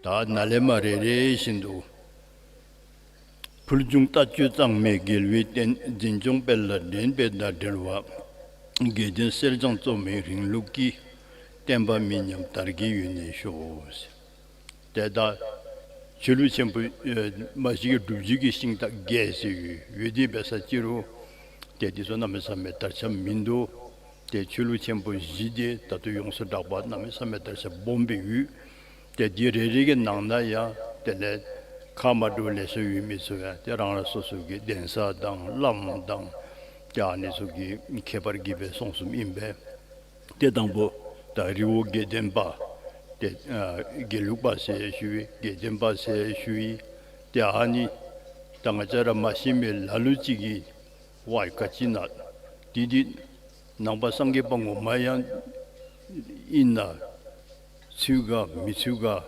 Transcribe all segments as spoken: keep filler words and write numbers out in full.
ད་ནཱ་ལས་མར་རེ་རེ་བཞིན་དུ། ཕུལ་བྱུང་ལྟ་སྤྱོད་གཙང་མའི་རྒྱལ་བའི་བསྟན། འཛིན་སྐྱོང་སྤེལ་ལ་འགྲན་པའི་ཟླ་བྲལ་བ། དགེ་ལྡན་གསེར་སྦྱངས་བཙོ་མའི་རིང་ལུགས་ཀྱི། བསྟན་པ་མི་ཉམས་དར་རྒྱས་ཡུན་གནས་ཤོག། དེ་ད་ཆོས་ལུགས་ཆེན་པོ་ཨེ་མ་གཞི་གི་སྒྲུབ་བརྒྱུད་ཀྱི་ཤིང་རྟ་བརྒྱད་ཟེར་ཡོད། ཡོད་དེ་འབད་ས་ཅི་རུང་དེ་དེ་ཚུ་གནམ་མེད་ས་མེད་དར་ཁྱབ་མིན་འདུག། དེ་ཆོས་ལུགས་ཆེན་པོ་བཞི་དེ་ད་ལྟོ་ཡོངས་སུ་གྲགས་པ་གནམ་མེད་ས་མེད་དར་ཁྱབ་སྦོམ་སྦེ་ཡོད། དེ་དེ་རེ་རེ་གི་ནང་ན་ཡང་དེ་ལས་ཁ་མ་འདྲཝ་ལེ་ཤ་ཡོད་མི་ཚུ་ཡང་དེ་རང་རང་སོ་སོ་གི་གདན་ས་དང་བླམ་དང་དེ་ཨ་ནི་ཚུ་གི་ཁྱད་པར་གྱིས་སྦེ་གསུངས་གསུངསམ་ཨིན་པས། དེ་དང་པོ་ད་རི་བོ་དགེ་ལྡན་པ། དེ་ཨ་དགེ་ལུགས་པ་ཟེར་ཞུ་ཡི། དགེ་ལྡན་པ་ཟེར་ཞུ་ཡི། དེ་ཨ་ནི་ད་ང་བཅས་ར་མ་ཤེས་མི་ལ་ལུ་ཅིག་གིས་ཝའི་ག་ཅི་ཨིན་ན། དེ་དེ་ནང་པ་སངས་རྒྱས་པ་ངོ་མ་ཡང་ཨིན་ན། ཚུད་ག་མི་ཚུད་ག།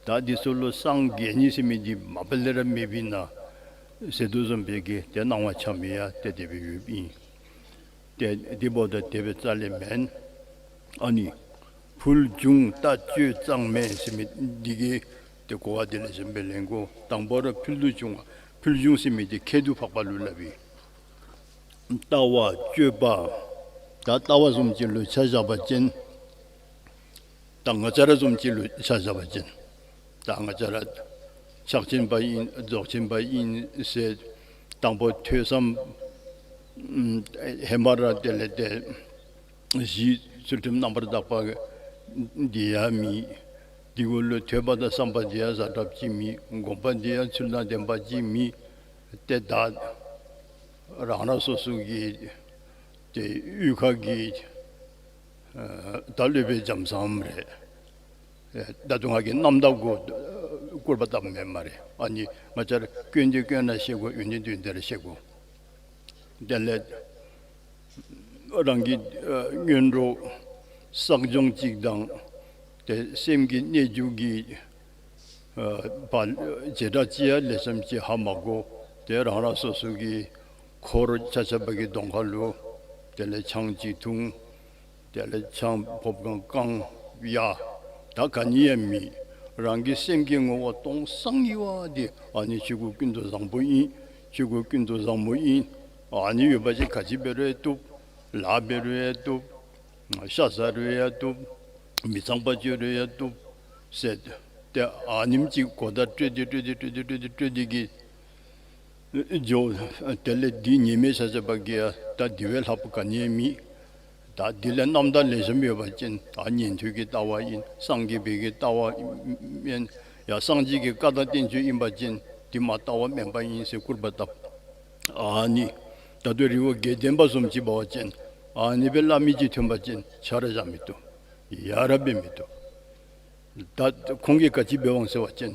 ད་དེ་ཚུ་ལུ་སངས་རྒྱས་ནི་ཟེར་མི་དེ་མ་པ་ལས་ར་མེདཔ་ཨིན་ན་ཟེར་དོ་བཟུམ་སྦེ་གི་དེ་སྣང་བ་འཆར་མི་ཡང་དེ་དེ་སྦེ་ཡོདཔ་ཨིན། དེ་དེ་འབདཝ་ད་དེ་སྦེ་རྩ་ལས་མེན། ཨ་ནི་ཕུལ་བྱུང་ལྟ་སྤྱོད་གཙང་མའི་ཟེར་མི་འདི་གིས་དེ་གོ་བ་དེ་ལས་གཞན་པའི་ལེན་དགོ། དང་པོ་ར་ཕུལ་དུ་བྱུང་བ། ཕུལ་བྱུང་ཟེར་མི་དེ་ཁྱད་དུ་འཕགས་པ་ལུ་སླབ་ཨིན། ལྟ་བ་སྤྱོད་པ། ད་ལྟ་བ་བཟུམ་ཅིག་ལུ་ཆ་བཞག་པ་ཅིན། ད་ང་བཅས་ར་བཟུམ་ཅིག་ལུ་ཆ་བཞག་པ་ཅིན། ད་ང་བཅས་ར་ཕྱག་ཆེན་པ་ཨིན་རྫོགས་ཆེན་པ་ཨིན་ཟེར་དང་པོ་ཐོས་བསམ་ཨམ་ཧེ་མ་ར་དེ་ལས་དེ་གཞི་ཚུལ་ཁྲིམས་རྣམ་པར་དག་པ་འདི་ཡང་མེད། དེ་གུ་ལུ་ཐོས་པ་དང་བསམ་པ་འདི་ཡང་ཟབ་དྲགས་ཅིག་མེད། སྒོམ་པ་འདི་ཡང་ཚུལ་དང་ལྡན་པ་ཅིག་མེད། ཏེ་ད་རང་རང་སོ་སོ་གི་ཏེ་གཡུས་ཁ་གི་ཨ་ད་སློབ་དཔོན་རྒྱ་མཚོ་ར་ཨེ་ད་དུང་ང་གིས་རྣམ་དག་གུ་སྐུར་པ་བཏབ་མེན་སྨ་རེ། ཨ་ནི་ང་བཅས་ར་སྐྱོན་དེ་སྐྱོན་ནང་ཤེས་དགོ། ཡོན་ཏན་དེ་ཡོན་ཏན་ནང་ཤེས་དགོ། དེ་ལས་རང་གི་ཨ་སྔོན་འགྲོ་བསགས་སྦྱོང་ཅིག་དང་ཏེ་སེམས་ཀྱི་གནས་འགྱུ་གི་ཨ་བར་བྱེ་བྲག་ཅིག་ཡང་ལེགས་ཤོམ་ཅིག་ཧ་མ་གོ། ཏེ་རང་རང་སོ་སོ་གི་འཁོར་ཆ་ཁྱབ་ཀྱི་གདོང་ཁ་ལུ་དེ་ལས་ཆང་ཅིག་འཐུང་། དེ་ལས་ཆང་ཕོརཔ་གང་བཀང་ཡ། ད་ག་ནི་ཡང་མེད། རང་གི་སེམས་ཀྱི་ངོ་བོ་སྟོང་སང་ཡི་བ་དེ་ཨ་ནི་ཆོས་སྐུ་ཀུན་ཏུ་བཟང་པོ་ཨིན། ཆོས་སྐུ་ཀུན་ཏུ་བཟང་མོ་ཨིན། ཨ་ནི་ཡོད་པ་ཅིན་ག་ཅི་འབད་རུང་ཡང་བཏུབ། ལཱ་འབད་རུང་ཡང་བཏུབ། ཤ་ཟ་རུང་ཡང་བཏུབ། མི་ཚངས་པ་སྤྱོད་རུང་ཡང་བཏུབ་ཟེར། ཏེ་ཨ་ནེམ་ཅིག་གོ་བརྡ་སྤྲོད་དེ་སྤྲོད་དེ་སྤྲོད་དེ་སྤྲོད་དེ་སྤྲོད་དེ་གི་འགྱོ། དེ་ལས་འདི་ཉེས་མེད་ཆ་ཁྱབ་ཀྱིས་ད་འདི་བས་ལྷགཔ་ག་ནི་ཡང་མེད། ད་འདི་ལས་རྣམ་དག་ལེགས་ཤོམ་ཡོད་པ་ཅིན་ད་ཉན་ཐོས་ཀྱི་ལྟ་བ་ཨིན། སངས་རྒྱས་པའི་གི་ལྟ་བ་ཨིན། ཡང་སངས་རྒྱས་ཀྱི་བཀའ་དང་བསྟན་བཅོས་ཨིན་པ་ཅིན་འདི་མ་ལྟ་བ་དམན་པ་ཨིན་ཟེར་སྐུར་པ་བཏབ། ཨ་ནི་ད་ལྟོ་རི་བོ་དགེ་ལྡན་པ་བཟུམ་ཅིག་འབད་བ་ཅིན་ཨ་ནི་སྦེ་སླབ་མི་ཅིག་ཐོན་པ་ཅིན་ཆ་ར་བཞག་མི་བཏུབ། ཡ་ར་འབད་མི་བཏུབ། ད་ཁོང་གིས་ག་ཅི་འབད་འོང་ཟེར་བ་ཅིན་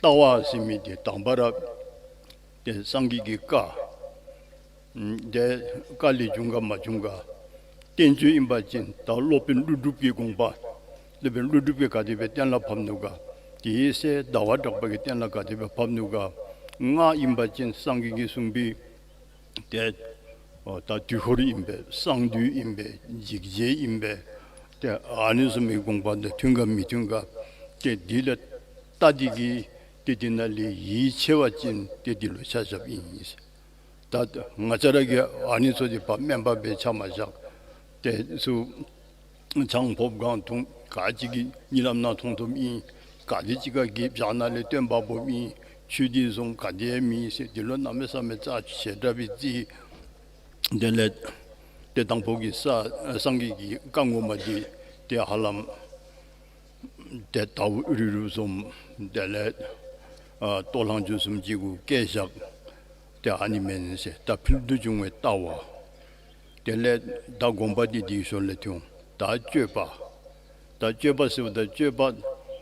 ལྟ་བ་ཟེར་མི་དེ་དང་པ་ར་ཏེ་སངས་རྒྱས་ཀྱི་བཀའ། ཨམ་དེ་བཀའ་ལས་བྱུང་ག་མ་བྱུང་ག། བསྟན་བཅོས་ཨིན་པ་ཅིན་ད་སློབ་དཔོན་ཀླུ་སྒྲུབ་ཀྱི་དགོངས་པ། སློབ་དཔོན་ཀླུ་སྒྲུབ་ཀྱིས་ག་དེ་སྦེ་གཏན་ལ་ཕབ་ནུག་ག། དེའི་སྲས་ཟླ་བ་གྲགས་པ་གིས་གཏན་ལ་ག་དེ་སྦེ་ཕབ་ནུག་ག། སྔགས་ཨིན་པ་ཅིན་སངས་རྒྱས་ཀྱིས་གསུངས་པའི་ཏེ་ཨོ་ད་དུས་འཁོར་ཨིན་པས། གསང་འདུས་ཨིན་པས། འཇིགས་བྱེད་ཨིན་པས། ཏེ་ཨ་ནི་བཟུམ་མའི་དགོངས་པ་དང་མཐུན་ག་མི་མཐུན་ག། ཏེ་འདི་ལུ་ལྟ་འདི་གིས་ཏེ་འདི་ནང་ལས་ཡིད་ཆེས་པ་ཅིན་ཏེ་འདི་ལུ་ཆ་བཞགཔ་ཨིན། ད་ང་བཅས་ར་གིས་ཨ་ནི་ཚུ་འདི་ཕར་དམན་པ་སྦེ་ཆ་མ་བཞག། ཏེ་ཚུ་ཆང་ཕོརཔ་གང་འཐུང་ག་ཅི་གི་གཉིད་ལམ་ནང་འཐུང་འཐུངམ་ཨིན། ག་དེ་ཅིག་ཁར་གི་བྱག་ནང་ལས་བཏོན་པ་སྦོམ་ཨིན། ཆུ་དེ་བཟུམ་ག་དེ་ཡང་མེད་ཟེར་འདི་ལུ་གནམ་མེད་ས་མེད་རྩ་ཆེ་དྲགས་སྦེ་བརྩི། དེ་ལས་ཏེ་དང་པོ་གི་ས་སངས་རྒྱས་ཀྱི་བཀའ་ངོ་མ་འདི་ཏེ་ཧ་ལམ་ཏེ་དྭཝ་རིལ་རུ་བཟུམ་དེ་ལས་ཨ་ལྟོ་ལྷང་ཅུ་བཟུམ་ཅིག་གུ་བཀལ་བཞག། ཏེ་ཨ་ནི་མེན་ཟེར། ད་ཕུལ་དུ་བྱུང་བའི་ལྟ་བ། དེ་ལས་ད་སྒོམ་པ་འདི་དེའི་ཞོར་ལས་ཐོན། ད་སྤྱོད་པ། ད་སྤྱོད་པ་ཟེརཝ་ད་སྤྱོད་པ་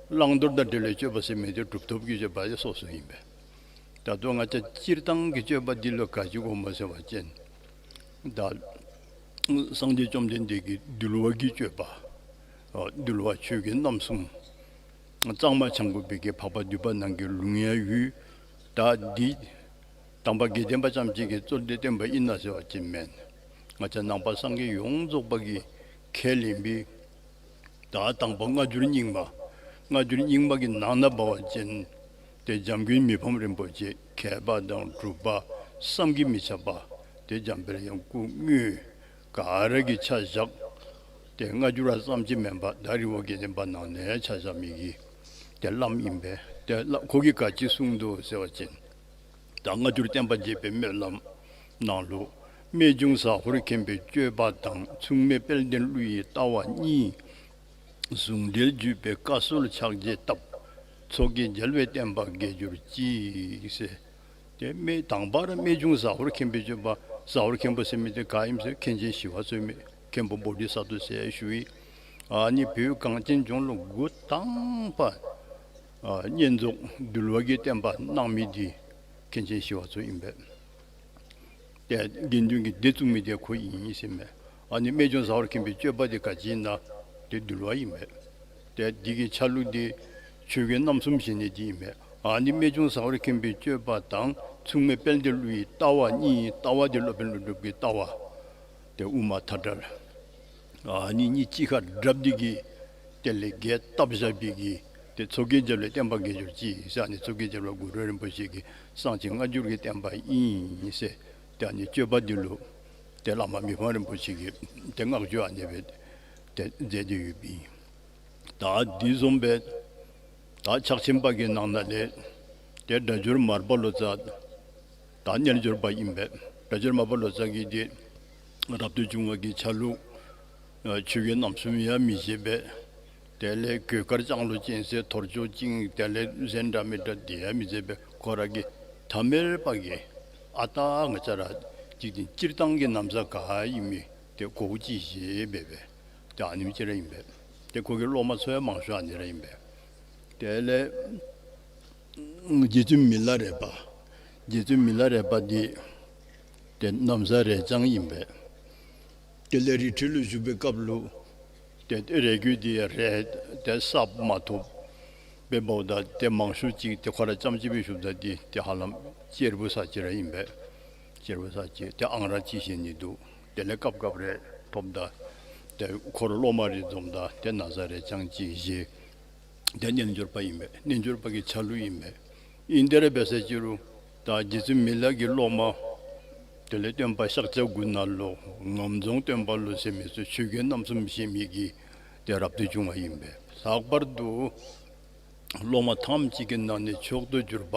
བླང་དོར་དང་འབྲེལ་བའི་སྤྱོད་པ་ཟེར་མི་དེ་གྲུབ་ཐོབ་ཀྱི་སྤྱོད་པ་ཡང་སོ་སོ་ཨིན་པས། ད་ལྟོ་ང་བཅས་སྤྱིར་བཏང་གི་སྤྱོད་པ་འདི་ལུ་ག་ཅི་གོཝ་སྨོ་ཟེར་བ་ཅིན་ད་སངས་རྒྱས་བཅོམ་ལྡན་འདས་ཀྱི་འདུལ་བ་གི་སྤྱོད་པ། ཨ་འདུལ་བ་ཆོས་ཀྱི་རྣམ་གསུམ། གཙང་མ་བྱང་བུ་སྦེ་གི་འཕགས་པ་འདུས་པ་ནང་གི་ལུང་ཡང་ཡོད། ད་འདི་དང་པ་དགེ་ལྡན་པ་རྐྱངམ་གཅིག་གིས་གཙོ་བོ་བཏོན་པ་ཨིན་ན་ཟེར་བ་ཅིན་མེན། ང་བཅས་ནང་པ་སངས་རྒྱས་ཡོངས་རྫོགས་པ་གིས་ཁས་ལེན་པའི་ད་དང་པ་སྔ་འགྱུར་རྙིང་མ། སྔ་འགྱུར་རྙིང་མ་གི་ནང་ན་འབད་བ་ཅིན་ཏེ་འཇམ་མགོན་མི་ཕམ་རིན་པོ་ཆེ་མཁས་པ་དང་གྲུབ་པ་བསམ་གྱིས་མི་ཁྱབ་པ་ཏེ་འཇམ་དཔལ་དབྱངས་སྐུ་དངོས་ག་ར་གིས་ཆ་བཞག། ཏེ་སྔ་འགྱུར་བ་ཙམ་ཅིག་མེན་པར་ད་རི་བོ་དགེ་ལྡན་པ་ནང་ནས་ཆ་བཞག་མི་གི་ཏེ་བླམ་ཨིན་པས། ཏེ་བླ་ཁོ་གིས་ག་ཅི་གསུངས་འདུག་ཟེར་བ་ཅིན་ད་སྔ་འགྱུར་བསྟན་པ་རྒྱས་པའི་སྨོན་ལམ་ནང་ལུ་རྨད་བྱུང་ཟ་ཧོར་མཁན་པོའི་སྤྱོད་པ་དང་མཚུངས་མེད་དཔལ་ལྡན་ཀླུ་ཡི་ལྟ་བ་གཉིས། ཟུང་འབྲེལ་བརྒྱུད་པའི་བཀའ་སྲོལ་ཕྱག་རྒྱས་བཏབ། མཚོ་སྐྱེས་རྒྱལ་བའི་བསྟན་པ་རྒྱས་གྱུར་ཅིག་ཟེར། ཏེ་སྨད་དང་པ་ར་རྨད་བྱུང་ཟ་ཧོར་མཁན་པོའི་སྤྱོད་པ། ཟ་ཧོར་མཁན་པོ་ཟེར་མི་དེ་ག་ཨིནམ་ཟེར་མཁན་ཆེན་ཞི་བ་འཚོ་ཨིན་མས། མཁན་པོ་བོ་དྷི་ས་ཏྭ་ཟེར་ཞུ་ཡི། ཨ་ནི་བོད་གངས་ཅན་ལྗོངས་ལུ་འགོ་དང་པ་ཨ་བསྙེན་རྫོགས་འདུལ་བ་གི་བསྟན་པ་གནང་མི་འདི་མཁན་ཆེན་ཞི་བ་འཚོ་ཨིན་པས། ཏེ་དགེ་འདུན་གྱི་སྡེ་བཙུགས་མི་དེ་ཁོ་ཨིན་ཟེར་མས། ཨ་ནི་རྨད་བྱུང་ཟ་ཧོར་མཁན་པོའི་སྤྱོད་པ་དེ་ག་ཅི་ཨིན་ན་ཏེ་འདུལ་བ་ཨིན་པས། ཏེ་འདི་གི་ཆ་ལུགས་འདི་ཆོས་གོས་རྣམ་གསུམ་བཞེས་ནི་འདི་ཨིན་པས། ཨ་ནི་རྨད་བྱུང་ཟ་ཧོར་མཁན་པོའི་སྤྱོད་པ་དང་མཚུངས་མེད་དཔལ་ལྡན་ཀླུ་ཡི་ལྟ་བ་གཉིས། ལྟ་བ་འདི་སློབ་དཔོན་ཀླུ་སྒྲུབ་ཀྱི་ལྟ་བ་ཏེ་དབུ་མ་མཐའ་བྲལ། ཨ་ནི་གཉིས་གཅིག་ཁར་སྒྲིགཔ་འདི་གིས་དེ་ལས་རྒྱས་བཏབ་བཞག་པའི་གི་ཏེ་མཚོ་སྐྱེས་རྒྱལ་བའི་བསྟན་པ་རྒྱས་གྱུར་ཅིག་ཟེར། ཨ་ནི་མཚོ་སྐྱེས་རྒྱལ་བ་གུ་རུ་རིན་པོ་ཆེ་གིས་གསང་ཆེན་སྔ་འགྱུར་གྱི་བསྟན་པ་ཨིན་ཟེར། ཏེ་ཨ་ནི་སྤྱོད་པ་འདི་ལུ་ཏེ་བླ་མ་མི་ཕམ་རིན་པོ་ཆེ་གིས་ཏེ་བསྔགས་བརྗོད་ཨ་ནི་སྦེ་ཏེ་མཛད་དེ་ཡོདཔ་ཨིན། ད་འདི་བཟུམ་སྦེ་ད་ཕྱག་ཆེན་པ་གི་ནང་ན་ལས་ཏེ་སྒྲ་སྒྱུར་མར་པ་ལོ་ཙཱ་ད་རྣལ་འབྱོར་པ་ཨིན་པས། སྒྲ་སྒྱུར་མར་པ་ལོ་ཙཱ་གིས་ཏེ་རབ་ཏུ་བྱུང་བ་གི་ཆ་ལུགས་ཆོས་གོས་རྣམ་གསུམ་ཡང་མི་བཞེས་པས། དེ་ལས་གོས་དཀར་ལྕང་ལོ་ཅན་ཟེར་ཐོར་ཅོག་བཅིངས། དེ་ལས་གཟན་འདྲ་མི་འདྲ་དེ་ཡང་མི་བཞེས་པས། ཁོ་ར་གིས་ཐ་མལ་པ་གི་ཨ་རྟག་ང་བཅས་ར་འཇིག་རྟེན་སྤྱིར་བཏང་གི་ན་བཟའ་ག་ཨིན་མི་དེ་གོ་ཅིག་བཞེས་སྦེ་སྦེ་ཏེ་ཨ་ནེམ་ཅིག་ར་ཨིན་པས། ཏེ་ཁོ་གི་སློབ་མ་ཚུ་ཡང་མང་ཤོས་ཨ་ནི་ར་ཨིན་པས། དེ་ལས་རྗེ་བཙུན་མི་ལ་རས་པ། རྗེ་བཙུན་མི་ལ་རས་པ་འདི་ཏེ་ན་བཟའ་རས་རྐྱང་ཨིན་པས། དེ་ལས་རི་ཁྲོད་ལུ་བཞུགས་པའི་སྐབས་ལུ་ཏེ་རས་གོས་འདི་རས་ཏེ་གསརཔ་མ་ཐོབ་པས། འབདཝ་ད་ཏེ་མང་ཤོས་ཅིག་ཏེ་ཁོ་ར་རྐྱངམ་ཅིག་སྦེ་བཞུགསཔ་ད་འདི་ཏེ་ཧ་ལམ་གཅེར་བུ་ས་ཅིག་ར་ཨིན་པས། གཅེར་བུ་ས་ཅིག་ཏེ་ཨང་རག་ཅིག་བཞེས་ནི་འདུག། དེ་ལས་སྐབས་སྐབས་རས་ཐོབ་ད་ཏེ་འཁོར་སློབ་མ་རེ་འཛོམས་ད་ཏེ་ན་བཟའ་རས་རྐྱང་ཅིག་བཞེས། ཏེ་རྣལ་འབྱོར་པ་ཨིན་པས། རྣལ་འབྱོར་པ་གི་ཆ་ལུགས་ཨིན་པས། ཨིན་དེ་ར་འབད་ས་ཅིག་རུང་ད་རྗེ་བཙུན་མི་ལ་གི་སློབ་མ་དེ་ལས་སྟོན་པ་ཤཱཀྱ་གུ་ཎ་ལོ་ངམ་རྫོང་སྟོན་པ་ལོ་ཟེར་མི་ཚུ་ཆོས་གོས་རྣམ་གསུམ་བཞེས་མི་གི་ཏེ་རབ་ཏུ་བྱུང་བ་ཨིན་པས། ལྷག་པར་དུ་སློབ་མ་ཐམས་ཅད་ཀྱི་ནང་ནས་མཆོག་ཏུ་གྱུར་པ་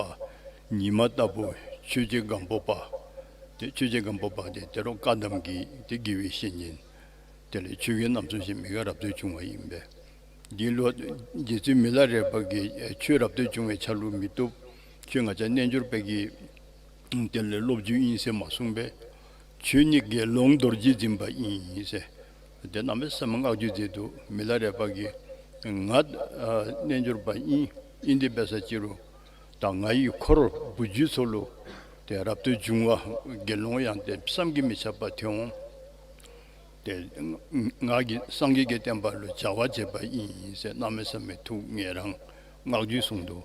ཉི་མ་ལྟ་བུ་ཆོས་རྗེ་སྒམ་པོ་པ། ཏེ་ཆོས་རྗེ་སྒམ་པོ་པ་དེ་ཏེ་རོགས་བཀའ་གདམས་ཀྱི་ཏེ་དགེ་བའི་བཤེས་གཉེན། དེ་ལས་ཆོས་གོས་རྣམ་གསུམ་བཞེས་མི་ག་རབ་ཏུ་བྱུང་བ་ཨིན་པས། འདི་ལུ་རྗེ་བཙུན་མི་ལ་རས་པ་གིས་ཨེ་ཁྱོད་རབ་ཏུ་བྱུང་བའི་ཆ་ལུགས་མི་བཏུབ། ཁྱོད་ང་བཅས་རྣལ་འབྱོར་པ་གི་དེ་ལས་སློབ་བརྒྱུད་ཨིན་ཟེར་མ་གསུངས་པས། ཁྱོད་ནི་དགེ་སློང་རྡོ་རྗེ་འཛིན་པ་ཨིན་ཟེར། ཏེ་གནམ་མེད་ས་མེད་བསྔགས་བརྗོད་མཛད་འདུག། མི་ལ་རས་པ་གིས་ང་ཨ་རྣལ་འབྱོར་པ་ཨིན། ཨིན་དེ་འབད་ས་ཅིག་རུང་ད་ང་ཡི་འཁོར་བུ་བརྒྱུད་ཚུ་ལུ་ཏེ་རབ་ཏུ་བྱུང་བ་དགེ་སློང་ཡང་ཏེ་བསམ་གྱིས་མི་ཁྱབ་པ་ཐོན་འོང་། ཏེ་ང་གིས་སངས་རྒྱས་ཀྱི་བསྟན་པ་ལུ་བྱ་བ་བྱེད་པ་ཨིན་ཟེར་གནམ་མེད་ས་མེད་ཐུགས་ངེས་རང་བསྔགས་བརྗོད་གསུངས་འདུག།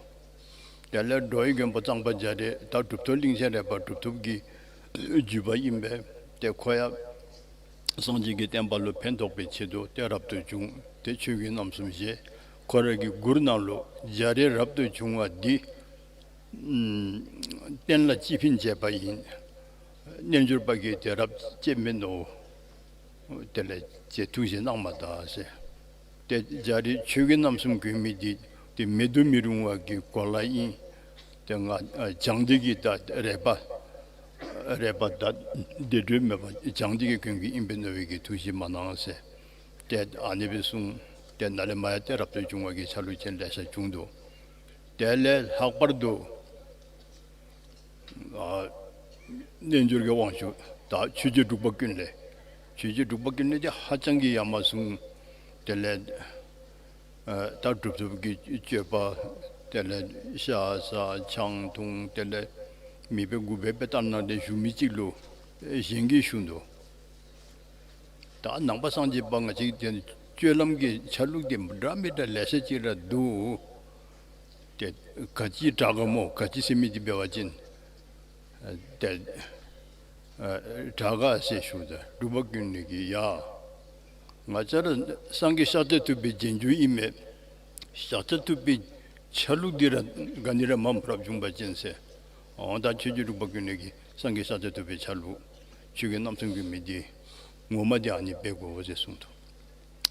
དེ་ལས་འགྲོ་བའི་མགོན་པོ་གཙང་པ་རྒྱ་རས་ད་གྲུབ་ཐོབ་གླིང་ཆེན་རས་པ་གྲུབ་ཐོབ་ཀྱི་བརྒྱུད་པ་ཨིན་པས། ཏེ་ཁོ་ཡང་སངས་རྒྱས་ཀྱི་བསྟན་པ་ལུ་ཕན་ཐོགས་པའི་ཆེད་དུ་ཏེ་རབ་ཏུ་བྱུང་། ཏེ་ཆོས་གོས་རྣམ་གསུམ་བཞེས། ཁོ་ར་གི་མགུར་ནང་ལུ་རྒྱ་རས་རབ་ཏུ་བྱུང་བ་འདི་ཨམ་བསྟན་ལ་སྤྱི་ཕན་བྱས་པ་ཡིན། རྣལ་འབྱོར་པ་གིས་ཏེ་རབ་བྱེད་མིན་ནོ། དེ་ལས་ཅེས་ཐུགས་བཞེད་གནང་མ་ད་ཟེར། ཏེ་རྒྱ་རས་ཆོས་གོས་རྣམ་གསུམ་གྱོན་མི་འདི་ཏེ་མེད་དུ་མི་རུང་བ་གི་གོ་ལ་ཨིན། ཏེ་ང་ཨ་བྱང་འདི་གི་ད་རས་པ་རས་པ་ད་བདེ་དྲོད་མེད་པ་བྱང་འདི་གིས་གྱོན་གྱི་ཨིན་པས་མནོ་བའི་གི་ཐུགས་བཞེད་མ་གནང་ཟེར། ཏེ་ཨ་ནི་སྦེ་གསུངས། ཏེ་ནཱ་ལས་མར་ཡང་ཏེ་རབ་ཏུ་བྱུང་བ་གི་ཆ་ལུགས་ཅན་ལེ་ཤ་བྱུང་འདུག། དེ་ལས་ལྷག་པར་དུ་ཨ་རྣལ་འབྱོར་གྱི་དབང་ཕྱུག་ད་ཆོས་རྗེ་འབྲུག་པ་ཀུན་ལེགས། ཆོས་རྗེ་འབྲུག་པ་ཀུན་ལེགས་འདི་ཧ་ཅང་གི་ཡ་མ་ཟུང་། དེ་ལས་ཨ་ད་གྲུབ་ཐོབ་ཀྱི་སྤྱོད་པ། དེ་ལས་ཤ་ཟ་ཆང་འཐུང་། དེ་ལས་མི་དཔེ་དགུ་པའི་དཔེ་ལྟར་ན་དེ་བཞུགས་མི་ཅིག་ལུ་གཞན་གྱིས་ཞུ་འདུག། ད་ནང་པ་སངས་རྒྱས་པ་ང་བཅས་ཀྱི་སྤྱོད་ལམ་གྱི་ཆ་ལུགས་དེ་འདྲ་མི་འདྲ་ལེ་ཤ་ཅིག་ར་འདུག། ཏེ་ག་ཅི་དྲག་ག་སྨོ། ག་ཅི་ཟེར་མི་འདི་འབད་བ་ཅིན་ཏེ་ཨ་དྲག་ག་ཟེར་ཞུཝ་ད་འབྲུག་པ་ཀུན་ལེགས་ཀྱིས་ཡ་ང་བཅས་ར་སངས་རྒྱས་ཤཱཀྱ་ཐུབ་པའི་རྗེས་འཇུག་ཨིན་མས། ཤཱཀྱ་ཐུབ་པའི་ཆ་ལུགས་འདི་ར་ག་ནི་ར་མ་འབད་རབས་བྱུང་པ་ཅིན་ཟེར། ཨོ་ད་ཆོས་རྗེ་འབྲུག་པ་ཀུན་ལེགས་ཀྱིས་སངས་རྒྱས་ཤཱཀྱ་ཐུབ་པའི་ཆ་ལུགས་ཆོས་ཀྱི་རྣམ་གསུམ་གྱི་མི་འདི་ངོ་མ་འདི་ཨ་ནི་འབད་དགོ་ཟེར་གསུངས་ནུག།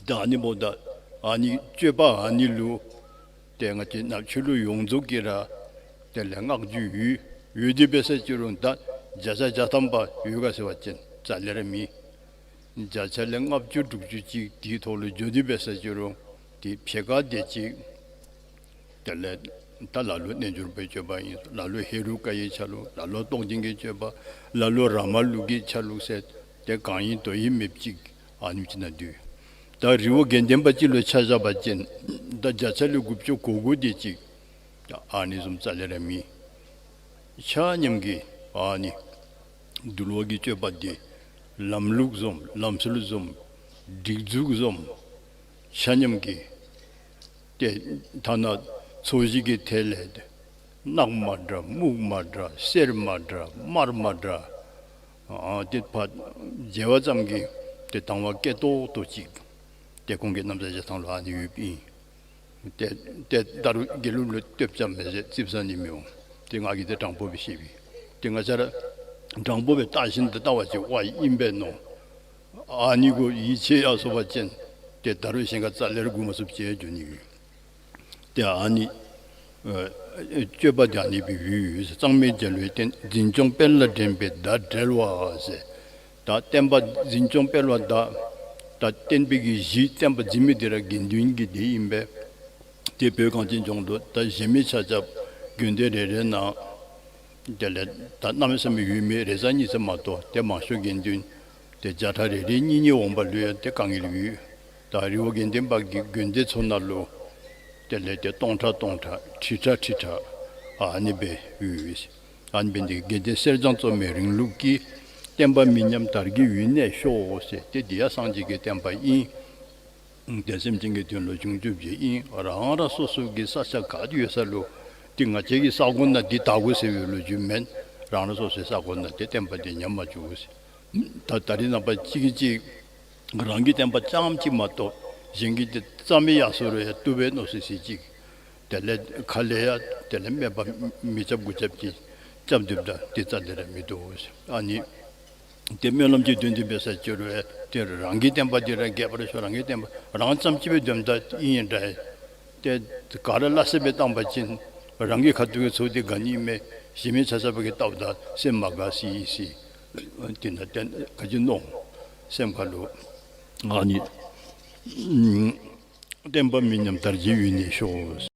ད་ཨ་ནི་འབདཝ་ད་ཨ་ནི་སྤྱོད་པ་ཨ་ནི་ལུ་ཏེ་ང་བཅས་ནཱ་ཆོས་ལུགས་ཡོངས་རྫོགས་ཀྱི་ར་དེ་ལས་བསྔགས་བརྗོད་ཡོད། ཡོད་དེ་འབད་ས་ཅི་རུང་ད་བརྒྱ་ཆ་བརྒྱ་ཐམ་པ་ཡོད་ག་ཟེར་བ་ཅིན་རྩ་ལས་ར་མེད། བརྒྱ་ཆ་ལས་ལྔ་བཅུ་དྲུག་ཅུ་ཅིག་དེའི་ཐོག་ལུ་འགྱོ་དེ་འབད་ས་ཅི་རུང་དེ་ཕྱེད་ཀ་དེ་ཅིག་དེ་ལས་ད་ལ་ལུ་རྣལ་འབྱོར་པའི་སྤྱོད་པ་ཨིན། ལ་ལུ་ཧེ་རུ་ཀ་ཡི་ཆ་ལུགས། ལ་ལུ་རྟོགས་ལྡན་གྱི་སྤྱོད་པ། ལ་ལུ་ར་མ་ལུག་གི་ཆ་ལུགས་ཟེར་དེ་གང་ཡིན་དོ་ཡིན་མེདཔ་ཅིག་ཨ་ནེམ་ཅིག་ནང་འདུས། ད་རི་བོ་དགེ་ལྡན་པ་ཅིག་ལུ་ཆ་བཞག་པ་ཅིན་ད་བརྒྱ་ཆ་ལས་དགུ་བཅུ་གོ་དགུ་དེ་ཅིག་ཨ་ནི་བཟུམ་རྩ་ལས་ར་མེད། ཆ་མཉམ་གྱིས་ཨ་ནི་འདུལ་བ་གི་སྤྱོད་པ་འདི་ལམ་ལུགས་བཟུམ་ལམ་སྲོལ་བཟུམ་སྒྲིག་འཛུགས་བཟུམ་ཆ་མཉམ་གྱིས་ཏེ་ཐ་ན་ཚོས་གཞི་གི་ཐད་ལས་ཏེ་གནག་མ་འདྲ་སྨུག་མ་འདྲ་སེར་མ་འདྲ་དམར་མ་འདྲ་ཨ་དེ་ཕར་མཇལ་བ་ཙམ་གྱིས་ཏེ་དང་བ་སྐྱེ་ཏོག་ཏོ་ཅིག་ཏེ་ཁོང་གི་རྣམ་ཐར་རྒྱ་ཐང་ལུ་ཨ་ནི་ཡོདཔ་ཨིན། ཏེ་ཏེ་ད་རུང་དགེ་ལུགས་ལུ་ལྟོས་ཙམ་མེད་ཟེར་ཙིགཔ་ཟ་ནི་མི་འོང་། ཏེ་ང་གིས་ཏེ་དྲང་པོ་སྦེ་བཤད་པས། ཏེ་ང་བཅས་ར་དྲང་པོ་སྦེ་བལྟ་ཞིནམ་ད་བལྟ་བ་ཅིན་ཝའི་ཨིན་པས་མནོ། ཨ་ནི་གུ་ཡིད་ཆེས་ཡར་སོང་པ་ཅིན་ཏེ་ད་རུང་གཞན་ཁར་རྩ་ལས་ར་འགྱོ་མ་ཚུགསཔ་ཅིག་འགྱོ་ནི་ཡོད། ཏེ་ཨ་ནི་ཨ་སྤྱོད་པ་འདི་ཨ་ནི་སྦེ་ཡོད་ཟེར། གཙང་མའི་རྒྱལ་བའི་བསྟན། འཛིན་སྐྱོང་སྤེལ་ལ་འགྲན་པའི་ཟླ་བྲལ་བ་ཟེར། ད་བསྟན་པ་འཛིན་སྐྱོང་སྤེལ་བ་ད་ད་བསྟན་པའི་གི་གཞི་བསྟན་པ་འཛིན་མི་འདི་ར་དགེ་འདུན་གྱི་སྡེ་ཨིན་པས། ཏེ་བོད་གངས་ཅན་ལྗོངས་ལུ་ད་གཞན་མི་ཆ་ཁྱབ་དགོན་སྡེ་རེ་རེ་ནང་དེ་ལས་ད་གནམ་མེད་ས་མེད་ཡོད་མི་རེ་ཙམ་གཉིས་ཙམ་མ་གཏོགས་ཏེ་མང་ཤོས་དགེ་འདུན་ཏེ་བརྒྱ་ཕྲག་རེ་རེ་གཉིས་གཉིས་འོང་པ་ལུ་ཡང་ཏེ་དཀའ་ངལ་ཡོད། ད་རི་བོ་དགེ་ལྡན་པ་གི་དགོན་སྡེ་ཚུ་ནང་ལུ་དེ་ལས་ཏེ་སྟོང་ཕྲག་སྟོང་ཕྲག་ཁྲི་ཕྲག་ཁྲི་ཕྲག་ཨ་ནི་སྦེ་ཡོད། ཨ་ནི་སྦེ་འདི་དགེ་ལྡན་གསེར་སྦྱངས་བཙོ་མའི་རིང་ལུགས་ཀྱི། བསྟན་པ་མི་ཉམས་དར་རྒྱས་ཡུན་གནས་ཤོག་ཟེར། ཏེ་འདི་ཡང་སངས་རྒྱས་ཀྱི་བསྟན་པ་ཨིན། ཏེ་སེམས་ཅན་གྱི་དོན་ལུ་བྱུང་བཅུག་ཅིག་ཨིན། རང་རང་སོ་སོ་གི་ས་ཆ་ག་ཏེ་ཡོད་ས་ལུ་ཏེ་ང་བཅས་ཀྱི་ས་གོ་ནང་འདི་དར་དགོ་ཟེར་བའི་ལོ་རྒྱུས་མེན། རང་རང་སོ་སོའི་ས་གོ་ནང་ཏེ་བསྟན་པ་འདི་ཉམས་མ་བཅུག་ཟེར། ད་ད་རེས་ནངས་པ་གཅིག་གིས་གཅིག་རང་གི་བསྟན་པ་རྐྱངམ་གཅིག་མ་གཏོགས་གཞན་གྱི་ཏེ་རྩ་མེད་ཡར་སོང་རུང་ཡང་བཏུབ་པས་མནོ་སི་སི་ཅིག། དེ་ལས་ཁ་ལས་ཡང་དེ་ལས་སྨད་པ་མི་རྐྱབ་དགུ་རྐྱབ་ཅིག་རྐྱབ་སྡོདཔ་ད་ཏེ་རྩ་ལས་ར་མི་བཏུབ་ཟེར། ཨ་ནི་ཏེ་སྨོན་ལམ་ཅིག་འདོན་ཏེ་འབད་ས་ཅི་རུང་ཡང་ཏེ་རང་གི་བསྟན་པ་འདི་ར་རྒྱས་པར་ཤོག། རང་གི་བསྟན་པ་རང་ཙམ་ཅིག་སྦེ་འདོནམ་ད་ཨིན་ཡང་འདྲ། ཏེ་ག་ར་སླ་བསྲེ་སྦེ་བཏང་པ་ཅིན་རང་གི་ཁ་ཐུག་གི་ཚོགས་འདི་དགའ་ནི་མས། གཞན་མི་ཆ་ཁྱབ་ཀྱིས་བལྟཝ་ད་སེམས་མ་དགའ་སི་སི། དེ་ནང་ཏེ་ག་ཅི་མནོ་སེམས་ཁ་ལུ་ཨ་ནི་བསྟན་པ་མི་ཉམས་དར་རྒྱས་ཡུན་གནས་ཤོག།